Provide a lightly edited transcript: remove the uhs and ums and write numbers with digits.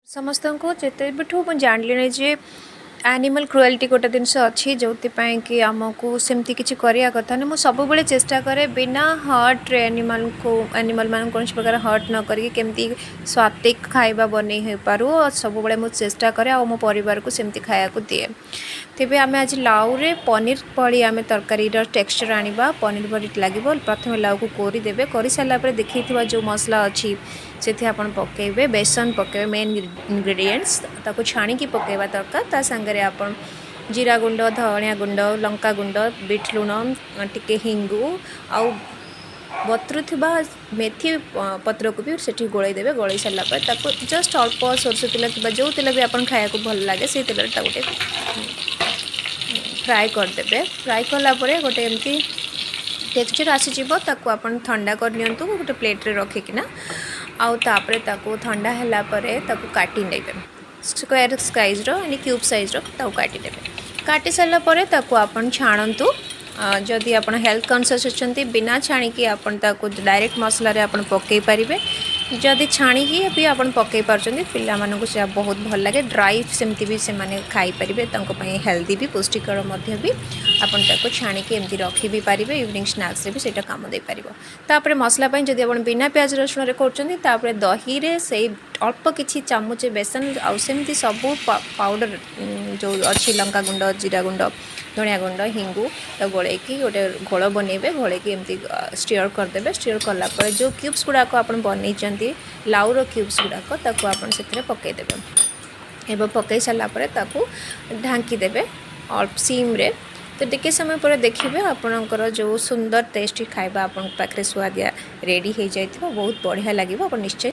ସମସ୍ତଙ୍କୁ ଯେତେବେଠୁ ମୁଁ ଜାଣିଲିଣି ଯେ ଆନିମାଲ୍ କ୍ରୁଏଲ୍ଟି ଗୋଟେ ଜିନିଷ ଅଛି, ଯେଉଁଥିପାଇଁ କି ଆମକୁ ସେମିତି କିଛି କରିବା କଥା ନୁହେଁ, ମୁଁ ସବୁବେଳେ ଚେଷ୍ଟା କରେ ବିନା ହର୍ଟରେ ଆନିମାଲ୍କୁ, ଆନିମାଲ୍ମାନଙ୍କୁ କୌଣସି ପ୍ରକାର ହର୍ଟ ନ କରିକି କେମିତି ସ୍ୱାଦିକ ଖାଇବା ବନେଇ ହେଇପାରୁ। ସବୁବେଳେ ମୁଁ ଚେଷ୍ଟା କରେ ଆଉ ମୋ ପରିବାରକୁ ସେମିତି ଖାଇବାକୁ ଦିଏ। ତେବେ ଆମେ ଆଜି ଲାଉରେ ପନିର ଭଳି ଆମେ ତରକାରୀର ଟେକ୍ସଚର୍ ଆଣିବା, ପନିର ଭଳି ଲାଗିବ। ପ୍ରଥମେ ଲାଉକୁ କୋରିଦେବେ। କରିସାରିଲା ପରେ ଦେଖେଇଥିବା ଯେଉଁ ମସଲା ଅଛି, ସେଥି ଆପଣ ପକାଇବେ। ବେସନ ପକାଇବେ, ମେନ୍ ଇନଗ୍ରେଡ଼ିଏଣ୍ଟସ୍। ତାକୁ ଛାଣିକି ପକାଇବା ଦରକାର। ତା ସାଙ୍ଗରେ ଆପଣ ଜିରା ଗୁଣ୍ଡ, ଧନିଆ ଗୁଣ୍ଡ, ଲଙ୍କା ଗୁଣ୍ଡ, ବିଟ୍ ଲୁଣ, ଟିକେ ହିଙ୍ଗୁ ଆଉ ବତୁରୁଥିବା ମେଥି ପତ୍ରକୁ ବି ସେଠି ଗୋଳେଇ ଦେବେ। ଗୋଳେଇ ସାରିଲା ପରେ ତାକୁ ଜଷ୍ଟ ଅଳ୍ପ ସୋରିଷ ତେଲ କିମ୍ବା ଯେଉଁ ତେଲ ବି ଆପଣ ଖାଇବାକୁ ଭଲ ଲାଗେ, ସେଇ ତେଲରେ ତାକୁ ଗୋଟେ ଫ୍ରାଏ କରିଦେବେ। ଫ୍ରାଏ କଲା ପରେ ଗୋଟେ ଏମିତି ଟେକ୍ସଚର୍ ଆସିଯିବ। ତାକୁ ଆପଣ ଥଣ୍ଡା କରିନିଅନ୍ତୁ ଗୋଟେ ପ୍ଲେଟ୍ରେ ରଖିକିନା। ଆଉ ତାପରେ ତାକୁ ଥଣ୍ଡା ହେଲା ପରେ ତାକୁ କାଟି ନେବେ ସ୍କୋୟାର ସାଇଜ୍ର, ମାନେ କ୍ୟୁବ୍ ସାଇଜ୍ର ତାକୁ କାଟିଦେବେ। କାଟି ସାରିଲା ପରେ ତାକୁ ଆପଣ ଛାଣନ୍ତୁ। ଯଦି ଆପଣ ହେଲ୍ଥ କନସିୟସ୍ ଅଛନ୍ତି, ବିନା ଛାଣିକି ଆପଣ ତାକୁ ଡାଇରେକ୍ଟ ମସଲାରେ ଆପଣ ପକାଇ ପାରିବେ। ଯଦି ଛାଣିକି ବି ଆପଣ ପକାଇ ପାରୁଛନ୍ତି, ପିଲାମାନଙ୍କୁ ସେଇଟା ବହୁତ ଭଲ ଲାଗେ। ଡ୍ରାଇ ସେମିତି ବି ସେମାନେ ଖାଇପାରିବେ, ତାଙ୍କ ପାଇଁ ହେଲ୍ଦି ବି, ପୁଷ୍ଟିକର ମଧ୍ୟ ବି। ଆପଣ ତାକୁ ଛାଣିକି ଏମିତି ରଖି ବି ପାରିବେ, ଇଭିନିଂ ସ୍ନାକ୍ସରେ ବି ସେଇଟା କାମ ଦେଇପାରିବ। ତାପରେ ମସଲା ପାଇଁ ଯଦି ଆପଣ ବିନା ପିଆଜ ରସୁଣରେ କରୁଛନ୍ତି, ତାପରେ ଦହିରେ ସେଇ ଅଳ୍ପ କିଛି ଚାମଚ ବେସନ ଆଉ ସେମିତି ସବୁ ପାଉଡ଼ର ଯେଉଁ ଅଛି, ଲଙ୍କା ଗୁଣ୍ଡ, ଜିରା ଗୁଣ୍ଡ, ଧନିଆ ଗୁଣ୍ଡ, ହିଙ୍ଗୁ, ତାକୁ ଗୋଳେଇକି ଗୋଟେ ଘୋଳ ବନେଇବେ। ଘୋଳେଇକି ଏମିତି ଷ୍ଟିଅର୍ କରିଦେବେ। ଷ୍ଟିଅର୍ କଲା ପରେ ଯେଉଁ କ୍ୟୁବ୍ସ ଗୁଡ଼ାକ ଆପଣ ବନେଇଛନ୍ତି, ଲାଉର କ୍ୟୁବ୍ସ ଗୁଡ଼ାକ, ତାକୁ ଆପଣ ସେଥିରେ ପକାଇଦେବେ ଏବଂ ପକାଇ ସାରିଲା ପରେ ତାକୁ ଢାଙ୍କି ଦେବେ ଅଳ୍ପ ସିମ୍ରେ। ତ ଟିକେ ସମୟ ପରେ ଦେଖିବେ, ଆପଣଙ୍କର ଯେଉଁ ସୁନ୍ଦର ଟେଷ୍ଟି ଖାଇବା ଆପଣଙ୍କ ପାଖରେ ସୁଆଦିଆ ରେଡ଼ି ହେଇଯାଇଥିବ। ବହୁତ ବଢ଼ିଆ ଲାଗିବ। ଆପଣ ନିଶ୍ଚୟ